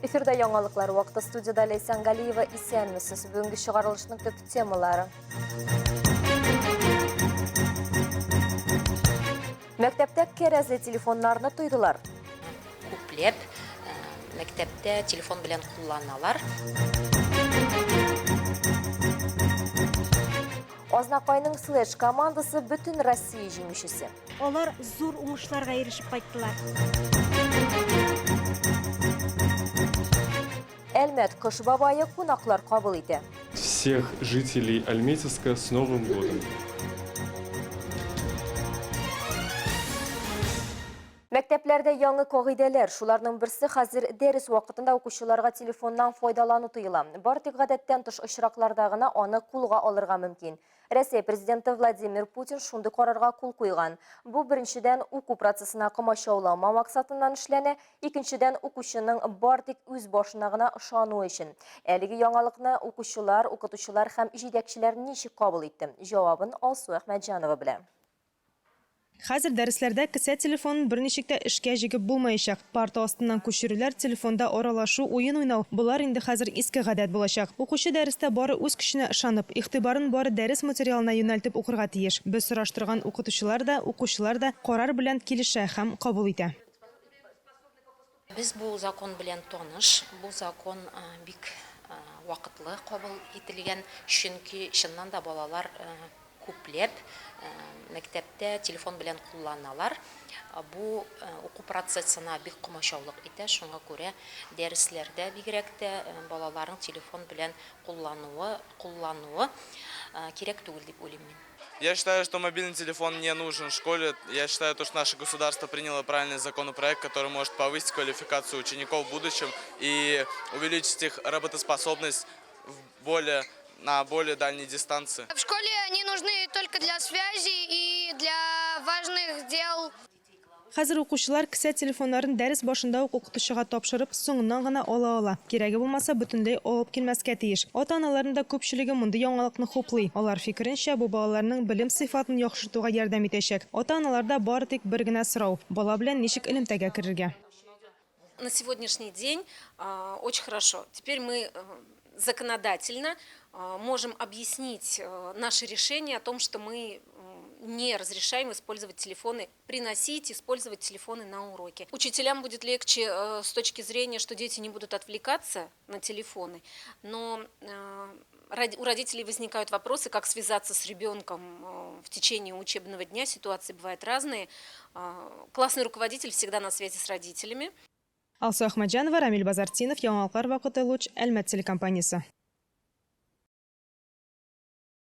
Эфирда яңалыклар вакыты студияда Ләйсән Галиева исәнмесез. Бүгенге чыгарылышның төп темалары. Мәктәптә кәрәзле телефоннарны тойдылар. Күпләп э, мәктәптә телефон белән кулланалар. Азнакайның Слэш командасы бөтен Россия җиңүчесе. Алар зур уңышларга ирешеп кайттылар. Әлмәт Кыш бабае кунаклар кабул итә. Всех жителей Альметьевска с Новым годом! Мәктәпләрдә яңа кагыйдәләр, шуларның берсе хәзер дәрес вакытында укучыларга телефоннан файдалану тыела. Бары тик гадәттән тыш очракларда гына аны кулга алырга мөмкин. Рәсәй президенты Владимир Путин шундый карарга кул куйган. Бу, беренчедән, уку процессына комачауламау максатыннан эшләнә, икенчедән, укучының бар тик үз башына гына ышануы өчен. Әлеге яңалыкны укучылар, укытучылар һәм җитәкчеләр ничек кабул итте? Җавабын Алсу Әхмәтҗанова белә. Хәзер дәресләрдә кесә телефонын берничек тә эшкә җигеп булмаячак. Парта астыннан күчерүләр, телефонда аралашу, уен уйнау, болар инде хәзер иске гадәт булачак. Укучы дәрестә бары үз көченә ышанып, игътибарын бары дәрес материалына юнәлтеп укырга тиеш. Без сораштырган укытучылар да, укучылар да карар белән килешә һәм кабул итә. Без бу закон белән таныш. Бу закон бик вакытлы кабул ителгән, чөнки чыннан да балалар күпләп мәктәптә телефон белән кулланалар. Бу уку процессына бик комачаулык итә, шуңа күрә дәресләрдә бигрәк тә балаларның телефон белән куллануы, куллануы кирәк түгел дип уйлыйм мин. Я считаю, что мобильный телефон не нужен в школе. Я считаю, то, что наше государство приняло правильный законопроект, который может повысить квалификацию учеников в будущем и увеличить их работоспособность в более, на более дальней дистанции. В школе они нужны только для связи и для важных дел. Хәзер укучылар кесә телефоннарын дәрес башында ук укытучыга тапшырып, соңыннан гына ала ала. Кирәге булмаса, бөтенләй алып килмәскә тиеш. Ата-аналарның да күпчелеге мондый яңалыкны хуплый. Алар фикеренчә, бу балаларның белем сыйфатын яхшыртуга ярдәм итәчәк. Ата-аналарда бары тик бер генә сорау, бала белән ничек элемтәгә керергә? На сегодняшний день очень хорошо. Теперь мы законодательно можем объяснить наше решение о том, что мы не разрешаем использовать телефоны, приносить, использовать телефоны на уроке. Учителям будет легче с точки зрения, что дети не будут отвлекаться на телефоны, но у родителей возникают вопросы, как связаться с ребенком в течение учебного дня, ситуации бывают разные. Классный руководитель всегда на связи с родителями. Алсу Әхмәтҗанова, Рамил Базартдинов, Яңалыклар вакыты, Луч, Әлмәт телекомпаниясе.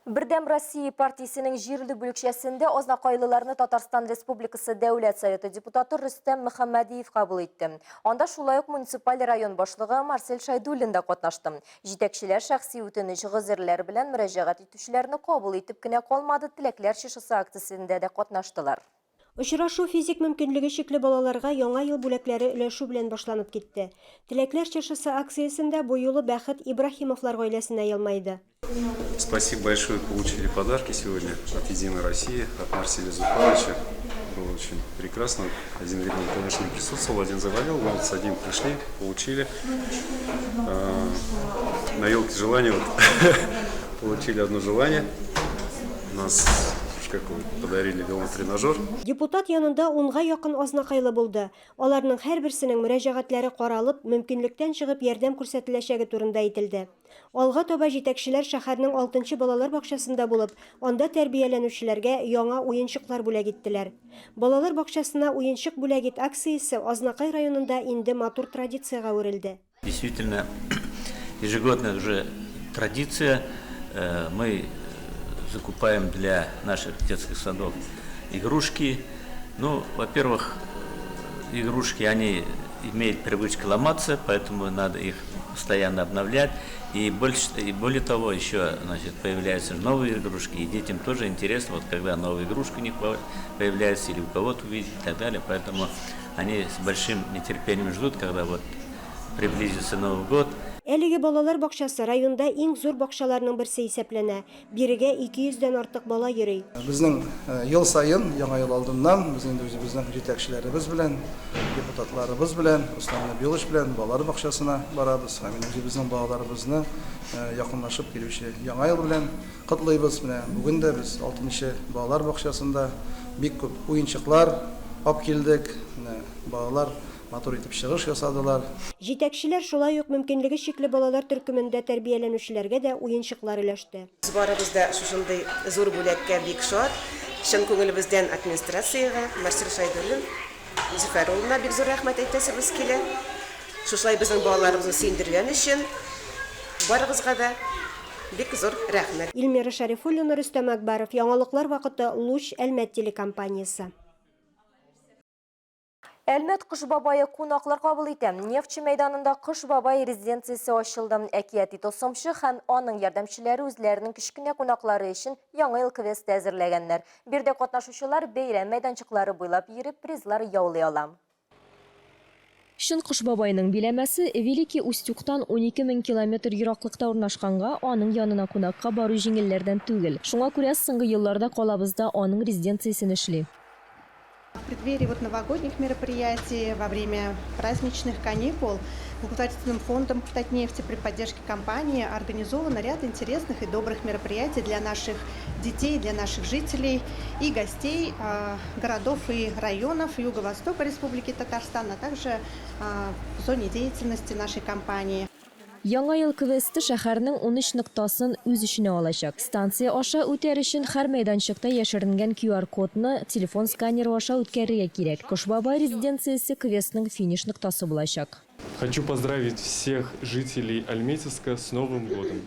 Бердәм Россия партиясенең җирле бүлекчәсендә азнакайлыларны Татарстан Республикасы Дәүләт Советы депутаты Рөстәм Мөхәммәдиев кабул итте. Анда шулай ук муниципаль район башлыгы Марсель Шәйдуллин да катнашты. Җитәкчеләр шәхси үтенеч, гозерләр белән мөрәҗәгать итүчеләрне кабул итеп кенә калмады, Теләкләр чыршысы акциясендә дә катнаштылар. Очрашу физик мөмкинлеге чикле балаларга Яңа ел бүләкләре өләшү белән башланып китте. Теләкләр чыршысы акциясендә бу юлы бәхет Ибраһимовлар гаиләсенә елмайды. Спасибо большое, получили подарки сегодня от Единой России, от Марселя Зуфаровича. Было очень прекрасно. Один ребенок, конечно, не присутствовал, один заболел, но вот с одним пришли, получили. На елке желания вот, получили одно желание. У нас как вы подарили велотренажер. Депутат янында унга якын азнакайлы булды. Аларның һәрберсенең мөрәҗәгатьләре каралып, мөмкинлектән чыгып ярдәм күрсәтеләчәге турында әйтелде. Алга таба җитәкчеләр шәһәрнең алтынчы балалар бакчасында булып, анда тәрбияләнүчеләргә яңа уенчыклар бүләк иттеләр. Балалар бакчасына уенчык бүләк ит акциясе Азнакай районында инде матур традициягә әверелде. Действительно, ежегодная уже традиция. Мы закупаем для наших детских садов игрушки. Ну, во-первых, игрушки, они имеют привычку ломаться, поэтому надо их постоянно обновлять. И более того, еще, значит, появляются новые игрушки, и детям тоже интересно, вот когда новая игрушка у них появляется или у кого-то увидеть и так далее. Поэтому они с большим нетерпением ждут, когда вот приблизится Новый год. Әлеге балалар бакчасы районда иң зур бакчаларның берсе исәпләнә. Бирегә 200 дән артык бала йөри. Безнең ел саен Яңа ел алдыннан без инде үзебезнең җитәкчеләребез белән, депутатларыбыз белән, Руслан Нәбиуллович белән балалар бакчасына барабыз һәм инде үзебезнең балаларыбызны якынлашып килүче Яңа ел белән котлыйбыз. Менә бүген дә без алтынчы балалар бакчасында бик күп уенчыклар ап килдек. Менә балалар Матур итеп чыгыш ясадылар. Җитәкчеләр шулай ук мөмкинлеге чикле балалар төркемендә тәрбияләнүчеләргә дә уенчыклар өләште. Без барыбыз да шушындый зур бүләккә бик шат. Чын күңелебездән администрациягә, Марсель Шәйдуллин Зөфәр улына бик зур рәхмәт әйтәсебез килә. Шушылай безнең балаларыбызны сөендергән өчен барыгызга да бик зур рәхмәт. Илмира Шәрифуллина, Рөстәм Әкбәров, Яңалыклар вакыты, Луч, Әлмәт телекомпаниясе. Әлмәт Кыш бабае кунаклар кабул итә. Нефтьче мәйданында Кыш бабай резиденциясе ачылды. Әкияти тылсымчы һәм аның ярдәмчеләре үзләренең кечкенә кунаклары өчен Яңа ел квесты әзерләгәннәр. Биредә катнашучылар бәйрәм мәйданчыклары буйлап йөреп призлар яулый ала. Чын Кыш бабайның биләмәсе Великий Устюгтан 12 мең километр ераклыкта урнашканга, аның янына кунакка бару җиңелләрдән түгел. Шуңа күрә соңгы елларда калабызда аның резиденциясен эшли. В преддверии вот новогодних мероприятий, во время праздничных каникул благотворительным фондом «Татнефти» при поддержке компании организован ряд интересных и добрых мероприятий для наших детей, для наших жителей и гостей городов и районов Юго-Востока Республики Татарстан, а также в зоне деятельности нашей компании. Яңа ел квесты шәһәрнең 13 ноктасын үз эченә алачак. Станция аша үтәр өчен һәр мәйданчыкта яшеренгән QR-кодны телефон сканеры аша үткәрергә кирәк. Кыш бабай резиденциясе квестның финиш ноктасы булачак. Хочу поздравить всех жителей Альметьевска с Новым годом!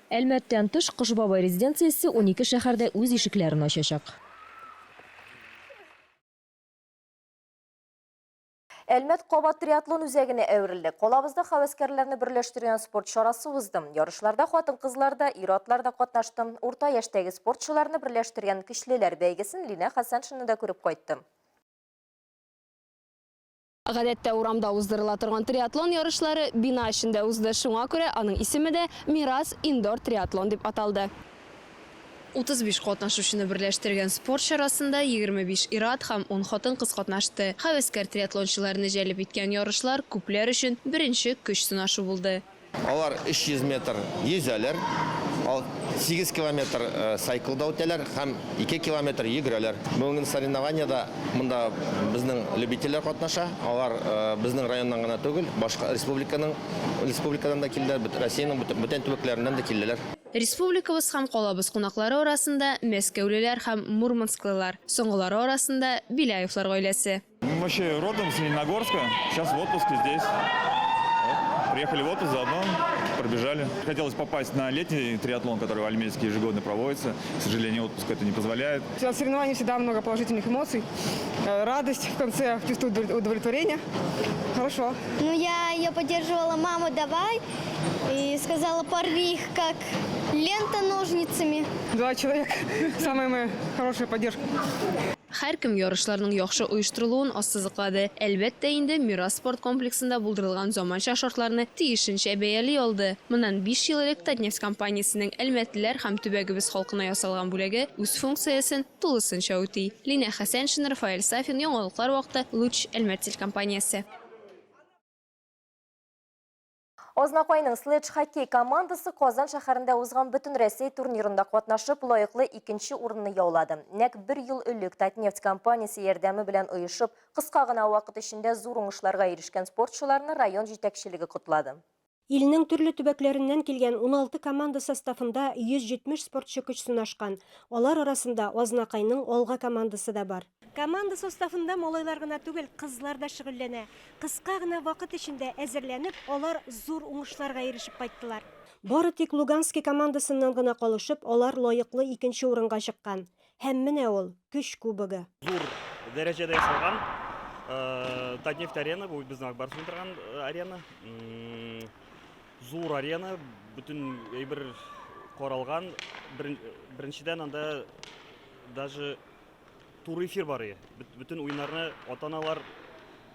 Әлмәттән тыш, Кыш бабай резиденциясе 12 шәһәрдә үз ишекләрен ачачак. Әлмәт кабат триатлон үзәгенә әверелде. Калабызда хәвәскәрләрне берләштергән спорт чарасы узды. Ярышларда хатын-кызлар да, ир-атлар да катнашты. Урта яшьтәге спортчыларны берләштергән көчлеләр бәйгесен Линә Хәсәншина да күреп кайтты. Гадәттә урамда уздырыла торган триатлон ярышлары бина эчендә узды. Шуңа күрә аның исеме дә Мирас индор триатлон дип аталды. 35 катнашучыны берләштергән спорт чарасында 25 ир-ат һәм ун хатын-кыз катнашты. Һәвәскәр триатлончыларны җәлеп иткән ярышлар күпләр өчен беренче көч сынашу булды. Алар 300 метр йөзәләр, 8 километр сайклда үтәләр һәм 2 километр йөгерәләр. Бүгенге соревнованиедә монда безнең любительләр катнаша. Алар безнең районнан гына түгел, башка республиканың республикадан да килделәр, Россиянең бүтән төбәкләреннән дә килделәр. Республикабыз һәм калабыз кунаклары арасында мәскәүлеләр һәм мурмансклылар, соңгылары арасында Беляевлар гаиләсе. Мы вообще родом с Лениногорска, сейчас в отпуске здесь. Вот. Приехали в отпуск, заодно пробежали. Хотелось попасть на летний триатлон, который в Альметьевске ежегодно проводится. К сожалению, отпуск это не позволяет. На соревнованиях всегда много положительных эмоций. Радость в конце, чувство удовлетворения. Хорошо. Ну, я ее поддерживала, мама, давай. И сказала, порви их, как лента ножницами. Два человека. Самая моя хорошая поддержка. Һәркем ярышларның яхшы оештырылуын ассызыклады. Әлбәттә инде, Мирас спорт комплексында булдырылган заманча шартларны тиешенчә бәяли алды. Моннан биш ел элек Татнефть компаниясенең әлмәтлеләр һәм төбәгебез халкына ясалган бүләге үз функциясен тулысынча үти. Линә Хәсәншина, Рафаэль Сафин, Яңалыклар вакыты, Луч, Әлмәт телекомпаниясе. Азнакайның следж-хоккей командасы Казан шәһәрендә узган Бөтенрәсәй турнирында катнашып, лаеклы икенче урынны яулады. Нәкъ бер ел элек Татнефть компаниясе ярдәме белән оешып, кыска гына вакыт эчендә зур уңышларга ирешкән спортчыларны район җитәкчелеге котлады. Илнең төрле төбәкләреннән килгән 16 команда составында 170 спортчы көч сынашкан. Алар арасында Азнакайның Алга командасы да бар. Команда составында малайлар гына түгел, кызлар да шөгыльләнә. Кыска гына вакыт эчендә әзерләнеп, алар зур уңышларга ирешеп кайттылар. Бары тик Лугански командасыннан гына калышып, алар лаеклы икенче урынга чыккан. Һәм менә ул, көч кубогы. Зур дәрәҗәдә ясалган Татнефть арена, бу безнең Ак Барс уйный торган арена. Зур арена, бөтен әйбер каралган. Беренчедән анда даже туры эфир бар ие. Бөтен уеннарны ата-аналар,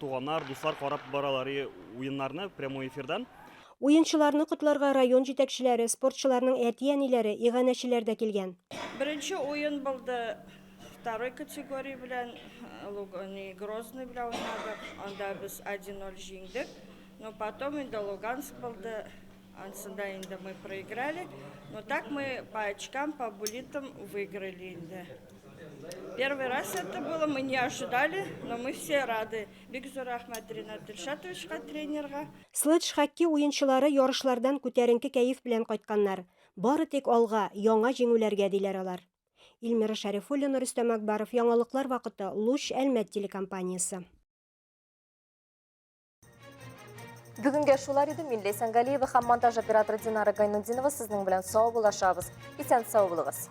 туганнар, дуслар карап баралар ие уеннарны прямой эфирдан. Уенчыларны котларга район җитәкчеләре, спортчыларның әти-әниләре, иганәчеләр дә килгән. Беренче уен булды второй категория белән, Грозный белән уйнадык. Анда без 1-0 җиңдек. Но потом инде Луганск булды, ансында инде мы проиграли. Но так мы по очкам, по буллитам выиграли инде. Первый раз это было, мы не ожидали, но мы все рады. Бик зур рәхмәт Ринат Илшатовичка, тренерга. Следж-хоккей уенчылары ярышлардан күтәренке кәеф белән кайтканнар. Бары тик алга, яңа җиңүләргә, диләр алар. Илмира Шәрифуллина, Рөстәм Акбаров, Яңалыклар вакыты, Луч, Әлмәт телекомпаниясе. Бүгенгә шулар иде. Мин Ләйсән Галиева һәм монтаж операторы Динара Гайнутдинова сезнең белән сау булашабыз. Исән сау булыгыз.